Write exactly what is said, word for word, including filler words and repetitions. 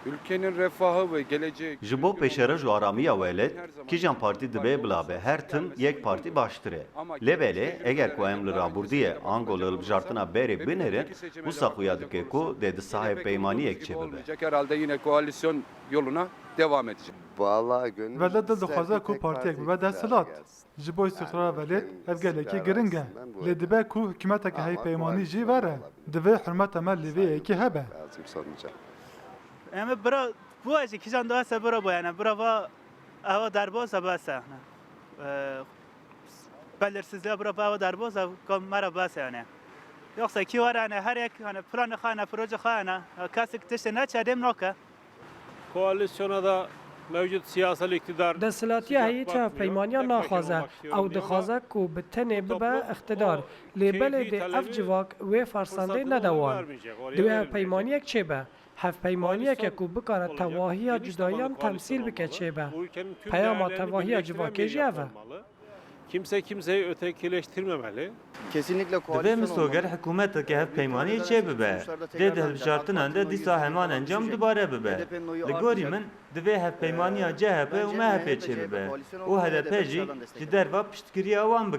Ülkenin refahı ve geleceği. Ji bo pêşeroj û aramiya welêt, kîjan partî divê bila be, her tim yek partî baştir e. Lê belê, eger ku em li rabûrdiyê, ango li hilbijartina berê binêrin, wisa xuya dike ku dê di sahê peymaniyek çêbibe. Olmayacak, herhalde yine koalisyon yoluna devam edecek. Wele dil dixwaze ku partiyek bibe desthilat. Ji bo îstîqrara welêt ev gelekî giring e. Lê dibe ku hikûmeteke hevpeymanî jî were. Divê hurmeta me li vê yekê hebe. Em bira, bu jî kîjan dibese bira bu yani. Bira va eva derbas e bes e. Ee, belirsizliğe bira va eva derbas e, ka me re bes e yani. Yoksa kî were yani her yek yani planê xwe yani, proje xwe yani. Kesik tiştê neçe dêm nake. Koalisyona da mevcut siyasal iktidar Desthilatiya heyî tu hevpeymaniya naxwaze. Ew dixwaze ku bi tenê bibe iqtidar. Lê belê dê ev civak wê fersendê nede wan. Divê hevpeymaniyek çêbe. Hevpeymaniyeke ku bikare tevahiya cudayiyan temsîl bike çêbe. Peyama tevahiya civakê jî ev e. Kimse kimseyi ötekileştirmemeli. Divê misoger hikûmeteke hevpeymaniyê çêbibe. Dê di hilbijartinan de dîsa heman encam dubare bibe. Li gorî min, divê hevpeymaniya C H P û M H P çêbibe û H D P jî ji derva piştgiriya wan